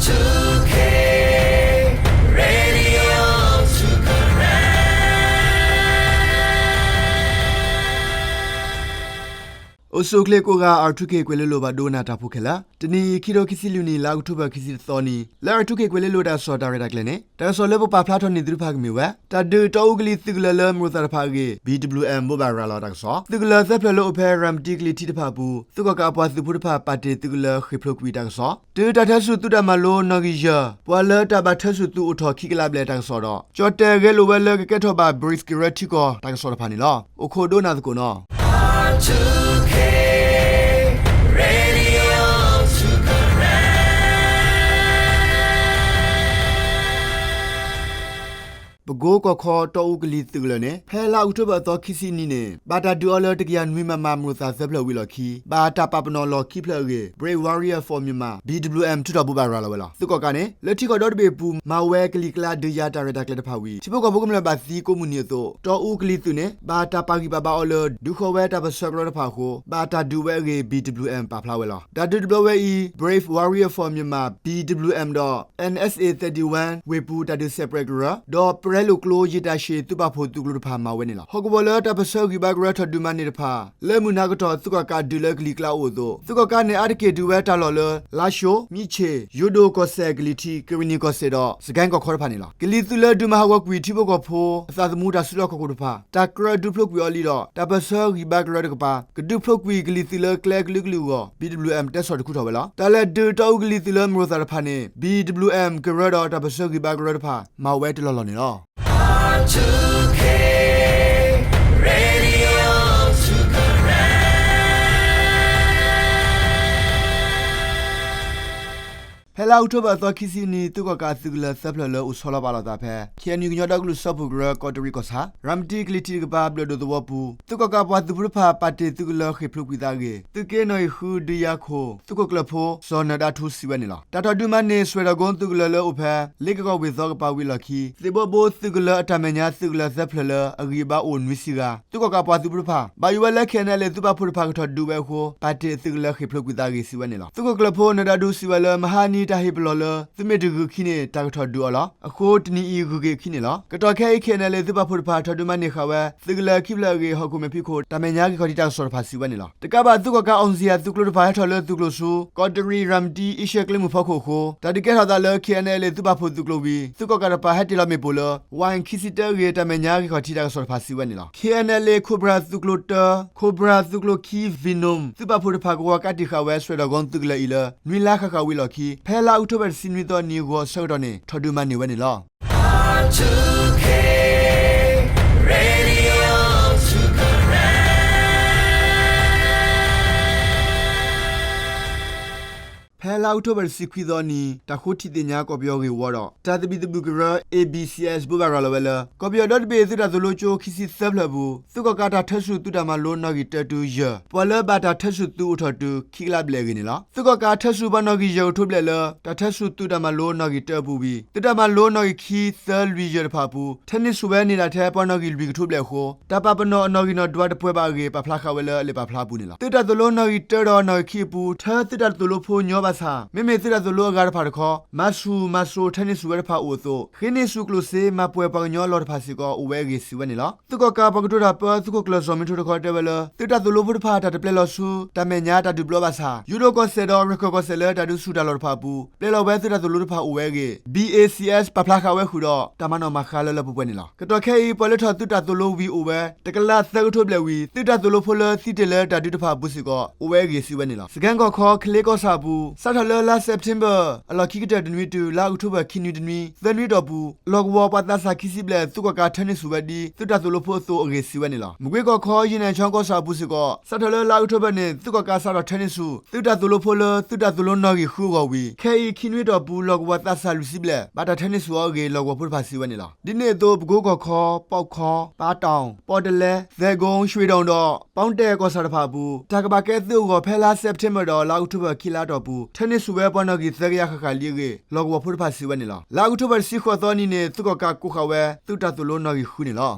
အိၣ်ဆူၣ်အိၣ်ချ့ကိးဂၤ R two K ကွဲၤလ့လိၤဘၣ်ဒိကနၣ်တၢ်ဖိခဲလၢာ်, တနံၤအံၤ ခံထိခံဆံလွံၢ်နံၣ် လါအီးကထိဘၢၣ် ခံဆံတသီနံၤ လၢ R two K ကွဲၤလ့လိၤတၢ်ကစီၣ်တၢ်ရဲၣ်တၢ်ကျဲၤန့ၣ် တၢ်ကစီၣ်လၢပပာ်ဖျါထီၣ်န့ၢ်သုတဖၣ်ကမ့ၢ်ဝဲ တၢ်ဒုးတီအူကလံၤသုးကလၢၤလၢမရိၣ်သၣ်တဖၣ်အဂ့ၢ် B W M ဘိးဘၣ်ရၤလီၤတၢ်ကစီၣ်, သုးကလၢၤသၢဖျၢၣ်လၢအိၣ်ဖဲ ရၤမတံကလံၤထံးတဖၣ်အပူၤ သုးကီၣ်ကးအပှၤသုးဖိတဖၣ် ပာ်တ့ၢ်သုးကလၢၤဃ့ၢ်ဖျိးကွံာ်တၢ်ကစီၣ်, တုၤတၢ်ထၢဆူၣ်သုးတၢ်မၤလိနီၣ်ဂံၢ်ယဲၢ် ပှၤလၢတၢ်ဘၣ်ထၢဆူၣ်သုးအိၣ်ထီၣ်ခံကလးဘျဲၣ်တၢ်ကစီၣ်ဒီး ကၠီၣ်တဲၣ်ဂဲၤလိာ်ဝဲလၢကကဲထီၣ်ဘၣ် BRICS ကရၢထံကီၢ်တၢ်ကစီၣ်တဖၣ်န့ၣ်လီၤ. အိၣ်ခိးဒိကနၣ်သကိးနီၤ. ပကိကီၢ်ခီတီအူကလံၤသုးကလၢၤန့ၣ် ဖဲလါအီးကထိဘၢၣ်အသီခံဆံနံၤန့ၣ် ဘၣ်တၢ်ဒုးအီၤလၢ တကယၤနွံ မမ မရိၣ်သၣ်သၢဖျၢၣ်ဝံၤလီၢ်ခံ ဘၣ်တၢ်ပာ်ပနီၣ်လီၢ်ခံဖျၢၣ်အဂ့ၢ် Brave Warrior Force Myanmar B W M ထုးထီၣ်ဘိးဘၣ်ရၤလီၤဝဲလီၤ. သုးကီၣ်ကးန့ၣ် လၢထံကီၢ်ဒီတဘ့ၣ်အပူၤ မၤဝဲကလံၤကျါဒုးယၤတၢ်ရဲၣ်တၢ်ကျဲၤတဖၣ်ဝံၤ ထံဖိကီၢ်ဖိကမျၢၢ်ဘၣ်သံကိးမုၢ်နံၤအသိး တီအူကလံၤသုးန့ၣ် ဘၣ်တၢ်ပာ်ဂံၢ်ပာ်ဘါအီၤလၢ ဒုးဃီၤဝဲတၢ်ပၢၢ်ဆၢကရၢတဖၣ်အဃိ ဘၣ်တၢ်ဒုးဝဲအဂ့ၢ် B W M ပာ်ဖျါဝဲလီၤ. တၢ်ဒုးတဘျီဝဲအံၤ Brave Warrior Force Myanmar B W M ဒီး N S A thirty-one ဝ့ၢ်ပူၤတၢ်ဒုးစဲးပြဲးကရၢ ဒီးပရဲလိာ်ကျိယံာ်တၢ်ရှံၣ်သုးပာ်ဖှိၣ်သုးကျိၤတဖၣ်မၤဝဲန့ၣ်လီၤ. ဟီၣ်ကဝီၤလၢတၢ်ပၢၢ်ဆၢဂံၢ်ဘါကရၢထီၣ်ဒုးမၤန့ၢ်တဖၣ် လၢမုၢ်နၤကတီၢ်သုးကီၣ်ကးဒုးလၢကလံၤကျါအိၣ်အသိး သုးကီၣ်ကးန့ၣ် အါတက့ၢ်ဒုးဝဲတၢ်လီၢ်လၢ လါၡိ, မံၣ်ဆ့ၣ်, ယိၤဒိၣ်ကီၢ်စဲၣ်ကလံၤထံး, ကရ့ၣ်နံၣ်ကီၢ်စဲၣ်ဒီး စကဲၣ်ကီၢ်ခီတဖၣ်န့ၣ်လီၤ. ကလံၤသုးလၢဒုးမၤဟးဂီၤကွံာ်ထံဖိကီၢ်ဖိအသးသမူတၢ်စုလီၢ်ခီၣ်ခိၣ်တဖၣ် တၢ်ကြၢးဒုးဖျိးကွံာ်အီၤလံဒီး တၢ်ပၢၢ်ဆၢဂံၢ်ဘါကရၢတကပၤ ကဒုးဖျိးကွံာ်ကလံၤသုးလၢကျဲကလုာ်ကလုာ်အဂီၢ် B W M တဲဆီၣ်တခူထီၣ်ဝဲလီၤ. တၢ်လဲၤဒုးတီအူကလံၤသုးလၢမရိၣ်သၣ်တဖၣ်န့ၣ် B W M ကရၢဒီးတၢ်ပၢၢ်ဆၢဂံၢ်ဘါကရၢတဖၣ် မၤဝဲတလီၢ်လီၢ်န့ၣ်လီၤ. ဖဲလါအီးကထိဘၢၣ်အသီခံဆံနံၤ သုးကီၣ်ကးသုးကလၢၤသၢဖျၢၣ်လၢအိၣ်ဆီလီၤပာ်လီၤသးဖဲ K N U ကညီဒီကလုာ်စၢဖှိၣ်ကရၢ ကီးတရံးကီၢ်ဆၣ် ရၤမတံကလံၤထံးတကပၤ ဘျၢၣ်ဒိၣ်သဝီပူၤ သုးကီၣ်ကးပှၤသုးဖိတဖၣ် ပာ်တ့ၢ်သုးကလၢၤဃ့ၢ်ဖျိးကွံာ်သးအဂ့ၢ် သုးက့နီၣ်ဂံၢ်ဃုဒုးယၤခိၣ် သုးခိၣ်ကျၢၢ်ဖိ စီၤနၢၤဒါထူစံးဝဲန့ၣ်လီၤ. တၢ်ထီၣ်ဒုးမၤန့ၢ် စွဲၣ်တီၣ်ကိသုးကလၢၤလၢအိၣ်ဖဲ လ့ကကွီၢ်ဝ့ၢ်သီကပၤဝံၤလီၢ်ခံ သ့ၣ်ဘီဘိသုးကလၢၤအတၢ်မဲာ်ညါသုးကလၢၤသၢဖျၢၣ်လၢအဂံၢ်အဘါအိၣ်နွံဆံဂၤ သုးကီၣ်ကးပှၤသုးဖိတဖၣ် ဘၣ်ယိၣ်ဝဲလၢ K N L A သုးပာ်ဖှိၣ်တဖၣ်ကထီၣ်ဒုးဝဲအဃိ ပာ်တ့ၢ်သုးကလၢၤဃ့ၢ်ဖျိးကွံာ်သးအဂ့ၢ် စံးဝဲန့ၣ်လီၤ. သုးခိၣ်ကျၢၢ်ဖိ နၢၤဒါထူ စံးဝဲလၢ မဟါနံၤတၢ်ဟ့ၣ်ပလီၢ်လၢ သုးမ့ၢ်တဂုာ်ခံန့ၣ် တၢ်ကထီၣ်ဒုးအီၤလီၤ. အဃိတနံၤအံၤဂုာ်က့ၤအခံန့ၣ်လီၤ. ကတီၢ်ခဲအံၤ K N L A သုးပာ်ဖှိၣ်တဖၣ် ထီၣ်ဒုးမၤန့ၢ်ဃာ်ဝဲ သုးကလၢၤခံဖျၢၣ်အဂ့ၢ် ဟီၣ်ခိၣ်မဲာ်ဖံးခိၣ် တၢ်မဲာ်ညါဂံၢ်ခီၣ်ထံးတၢ်ကစီၣ်တဖၣ် စံးဝဲန့ၣ်လီၤ. တကးဘၣ် သုးကီၣ်ကး အောင်ဇေယျ သုးကျိၤတဖၣ် ဟဲထီၣ်လၢသုးကျိၤဆူ ကီးတရံး ရၤမတံ အ့ရှၢၣ်ကျဲမုၢ်ဖီခိၣ်အဃိ တၢ်ဒုးကဲထီၣ်သးလၢ K N L A သုးပာ်ဖှိၣ်သုးကျိၤဝံၤ သုးကီၣ်ကးတဖၣ် ဟဲတ့ၢ်လီၤမ့ၣ်ပိၢ်လၢ ဝၣ် ခံဆံတၢအဂ့ၢ် တၢ်မဲာ်ညါဂံၢ်ခီၣ်ထံးတၢ်ကစီၣ်တဖၣ် စံးဝဲန့ၣ်လီၤ. K N L A Cobra သုးကျိၤတၢ, Cobra သုးကျိၤခံ Venom သုးပာ်ဖှိၣ်တဖၣ် ကဝီၤကးတံာ်ဃာ်ဝဲ စွဲၣ်တီၣ်ကိသုးကလၢၤအံၤလၢ နွံလါဃၣ်ဃၣ်ဝံၤလီၢ်ခံ ဖဲလါအီးကထိဘၢၣ်တဆံနွံသီနံၤ ဂီၤအဆၢကတီၢ်န့ၣ် ထီၣ်ဒုးမၤန့ၢ်ဝဲန့ၣ်လီၤ. ဖဲလါအီးကထိဘၢၣ်တဆံခွံသီနံၤ တၢ်ဃိထံသ့ၣ်ညါကီၢ်ပယီၤဂ့ၢ်ဝီဒီး တၢ်သဘံၣ်သဘုၣ်ကရၢ A B C S ဘိးဘၣ်ရၤလီၤဝဲလၢ ကီၢ်ပယီၤဒီတဘ့ၣ်သုးတၢ်သိၣ်လိကၠိခံဆံသၢဖျၢၣ်အပူၤ သုးကီၣ်ကးတၢ်ထၢဆူၣ်သုးတၢ်မၤလိနီၣ်ဂံၢ်တၢတုၤယဲၢ် ပှၤလၢဘၣ်တၢ်ထၢဆူၣ်သုးအိၣ်ထီၣ်တုၤ ခံကလးဘျဲၣ်အဂ့ၢ်န့ၣ်လီၤ. သုးကီၣ်ကးထၢဆူၣ်ပှၤနီၣ်ဂံၢ်ယဲၢ်ကထိဘျဲၣ်လၢ တၢ်ထၢဆူၣ်သုးတၢ်မၤလိနီၣ်ဂံၢ်တၢအပူၤဝံၤ သုးတၢ်မၤလိနီၣ်ဂံၢ်ခံ သၢ လွံၢ် ယဲၢ်တဖၣ်အပူၤ ထၢန့ၢ်ဆူၣ်ဝဲန့ၢ်ဒၣ်ထဲပှၤနီၣ်ဂံၢ်လွံၢ်ကထိဘျဲၣ်အဃိ တၢ်ပာ်ပနီၣ်အနီၣ်ဂံၢ်နီၣ်ဒွးတပှဲၤဘၣ်အဂ့ၢ် ပာ်ဖျါဃာ်ဝဲလၢအလံာ်ပာ်ဖျါအပူၤန့ၣ်လီၤ. သုးတၢ်သိၣ်လိနီၣ်ဂံၢ်တၢဒီးနီၣ်ဂံၢ်ခံအပူၤ ထၢသုးတၢ်သိၣ်လိဖိညီဘၣ်ဆၣ် မ့မ့ၢ်သုးတၢ်သိၣ်လိအဂၤတဖၣ်တခီ မၤဆူၣ်မၤစိးထၢန့ၢ်ဆူၣ်ဝဲတဖၣ်အိၣ်အသိး ဃ့န့ၢ်ဆူၣ်ကျိၣ်စ့ မၤပှဲၤပှၤကညီအလီၢ်တဖၣ်စ့ၢ်ကီး အိၣ်ဝဲအဂ့ၢ် စံးဝဲန့ၣ်လီၤ. သုးကီၣ်ကးပှၤကတိၤတၢ်ပၢ သုးခိၣ်ကျၢၢ်စီၤမံထိတခီ တဲဝဲလၢ သုးတၢ်သိၣ်လိဖိတဖၣ် တၢ်တပျဲလီၤဆူ တၢ်မဲာ်ညါတၢ်ဒုးပျီဘၣ်ဆၣ် ယိၤဒိၣ်ကီၢ်စဲၣ်ဒီး ရခၢၣ်ကီၢ်စဲၣ်လၢတၢ်ဒုးဆူၣ်တၢ်လီၢ်တဖၣ်အပူၤ ပျဲလီၤဝဲသုးတၢ်သိၣ်လိတဖၣ်အိၣ်ဝဲအဂ့ၢ် B A C S ပာ်ဖျါဃာ်ဝဲဃုာ်ဒီး တၢ်မၤနီၣ်မၤဃါလၢလၢပှဲၤပှဲၤန့ၣ်လီၤ. ကတီၢ်ခဲအံၤ ပှၤလၢထီၣ်သုးတၢ်သိၣ်လိဝံၤအိၣ်ဝဲ တကလးသၢကထိဘျဲၣ်ဝံၤ သုးတၢ်သိၣ်လိဖိလၢသံတ့ၢ်လၢတၢ်ဒုးတဖၣ်အပူၤစ့ၢ်ကီး အိၣ်ဝဲအဂ့ၢ် စံးဝဲန့ၣ်လီၤ. စကဲၣ်ကီၢ်ခီ ကလ့ကီၢ်ဆၣ်အပူၤ စးထီၣ်လၢလါစဲးပထ့ဘၢၣ် အလီၢ်ခံကတၢၢ်တနွံတုၤ လါအီးကထိဘၢၣ်ခံနွံတနွံ သၢနွံတီၢ်ပူၤ လီၢ်ကဝီၤပှၤသးစၢ်ခံဆံဘျဲၣ် သုးကီၣ်ကးထၢန့ၢ်ဆူၣ်ဝဲဒ် သုးတၢ်သိၣ်လိဖိအသိးအဂ့ၢ် စံးဝဲန့ၣ်လီၤ. မကွ့ကီၢ်ခီ ယံၣ်နဲၣ်ဆီကီၢ်ဆၣ်အပူၤစ့ၢ်ကီး စးထီၣ်လၢလါအီးကထိဘၢၣ်န့ၣ် သုးကီၣ်ကးစးထီၣ်ထၢန့ၢ်ဆူၣ် သုးတၢ်သိၣ်လိဖိလၢ သုးတၢ်သိၣ်လိနီၣ်ဂံၢ်ဃုအဂီၢ်ဝံၤ ခဲအံၤခံနွံတီၢ်ပူၤ လီၢ်ကဝီၤသးစၢ်လွံၢ်ဆံဘျဲၣ် ဘၣ်တၢ်ထၢန့ၢ်ဆူၣ်အီၤအဂ့ၢ် လီၢ်ကဝီၤဖိတဖၣ် စံးဝဲန့ၣ်လီၤ. ဒ်န့ၣ်အသိး ပကိကီၢ်ခီ, ပီၣ်ခီ, ပၢ်တီၣ်, ပီၣ်တလဲ, သဲကိ, ရွှ့ၣ်ဒီၣ်ဒီး ပီၣ်တဲၣ်ကီၢ်ဆၣ်တဖၣ်အပူၤ တၢ်ကဘၣ်ကဲသုးအဂီၢ် ဖဲလါစဲးပထ့ဘၢၣ်ဒီး လါအီးကထိဘၢၣ်ခံလါတီၢ်ပူၤ ထၢန့ၢ်ဆူၣ်ဝဲပှၤနီၣ်ဂံၢ်သၢကယၤဃၣ်ဃၣ်လံအဂ့ၢ် လီၢ်ကဝီၤဖိတဖၣ် စံးဝဲန့ၣ်လီၤ. လါအီးကထိဘၢၣ်တဆံဃိးသီနံၤန့ၣ် သုးကီၣ်ကးကိးဃာ်ဝဲ သုးတၢ်သိၣ်လိနီၣ်ဂံၢ်ဃုန့ၣ်လီၤ.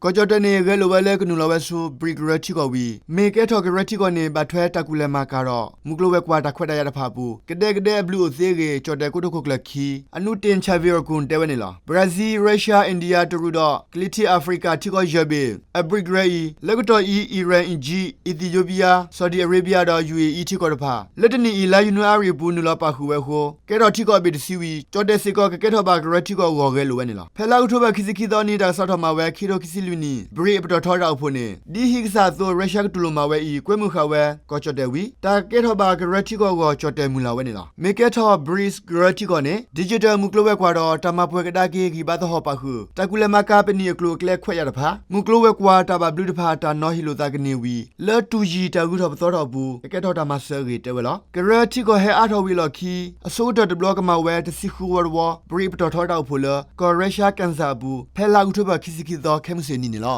ကီၢ်ကၠီၣ်တဲၣ်န့ၣ် ဂဲၤလိာ်ဝဲလၢကနုာ်လီၤဝဲဆူ ဘရံး ကရၢထံကီၢ်ဝံၤ မ့ၢ်ကဲထီၣ်ကရၢထံကီၢ်န့ၣ် ဘၣ်ထွဲတၢ်ကူၣ်လဲၤမၤကၤဒီး မုၢ်ကျိၤဝဲၤကွာ်တၢ်ခွဲးတၢ်ယာ်တဖၣ်အပူၤ ကဒဲကဒဲအဘျုးအိၣ်သ့အဂ့ၢ် ကၠီၣ်တဲၣ်ကိတိာ်ခိၣ်ကျၢၢ်ခံ အနူတင် ခၠၣ်ဝံၣ်ရကူၣ် တဲဝဲန့ၣ်လီၤ. ဘရၣ်ဇံ, ရၢရှါ, အ့ၣ်ဒံယါ, တရူးဒီး ကလံၤထံးအၤဖရံကၤထံကီၢ်ယဲၢ်ဘ့ၣ် အဘရံး ကရၢအံၤ လၢကတီၢ်အံၤ အံၣ်ရၣ်, အံၣ်ကၠံ, အံၣ်သံယိပံယါ, စီၤဒံအရ့ဘံယါဒီး ယူဢေအံထံကီၢ်တဖၣ် လၢတနံၣ်အံၤ လါယနူၤအါရံၤအပူၤ နုာ်လီၤပာ်ဃုာ်ဝဲအဃိ ကဲထီၣ်ထံကီၢ်အဘ့ၣ်တဆံဝံၤ ကၠီၣ်တဲၣ်စ့ၢ်ကီး ကကဲထီၣ်ဘၣ်ကရၢထံကီၢ်အဂီၢ်ဂဲၤလိာ်ဝဲန့ၣ်လီၤ. ဖဲလါအီးကထိဘၢၣ်ခံဆံခံသီအနံၤ တၢ်ကစီၣ်ထီၣ်မၤဝဲ ခံထိခံဆံလွံၢ်နံၣ် ဘရံးအပတီၢ်ထီတၢ်အိၣ်ဖှိၣ်န့ၣ် ဒ်ဟံၣ်ကစၢ်အသိး ရၢရှါကတူၢ်လိာ်မၤဝဲအံၤ ကွဲမုာ်ဃာ်ဝဲ ကီၢ်ကၠီၣ်တဲၣ်ဝံၤ တၢ်ကကဲထီၣ်ဘၣ်ကရၢထံကီၢ်အဂီၢ် ကၠီၣ်တဲၣ်မုၢ်လၢ်ဝဲန့ၣ်လီၤ. မ့ၢ်ကဲထီၣ် ဘရံး ကရၢထံကီၢ်န့ၣ် digital မုၢ်ကျိၤဝဲၤကွာ်ဒီး တၢ်မၤပှဲၤကဒါက့ၤ ဂံၢ်ဘါသဟီၣ်ပာ်ဃုာ် တၢ်ကူၣ်လဲၤမၤကၤပနံာ်အကျိၤအကျဲခွဲးယာ်တဖၣ် မုၢ်ကျိၤဝဲၤကွာ်တၢ်ဘၣ်ဘျုးတဖၣ် တၢ်နီၤဟ့ၣ်လိာ်သးကန့ၢ်ဝံၤ လၢတူၢ်ယံၤတၢ်ဂုၤထီၣ်ပသီထီၣ်အပူၤ ကကဲထီၣ်တၢ်မၤစၢၤအဂ့ၢ်တဲဝဲလီၤ. ကရၢထံကီၢ်ဟဲအါထီၣ်ဝံၤအလီၢ်ခံ အဆိကတၢၢ်တဘျီကမၤဝဲ တဆံဃုဝီတဝီ ဘရံးအပတီၢ်ထီတၢ်အိၣ်ဖှိၣ်လၢ ကီၢ်ရၢရှါ ကၣ်စၣ်အပူၤ ဖဲလါအီးကထိဘၢၣ်ခံဆံခံသီ ခဲမုၢ်ဆ့ၣ်နံၤန့ၣ်လီ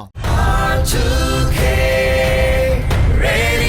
ၤ.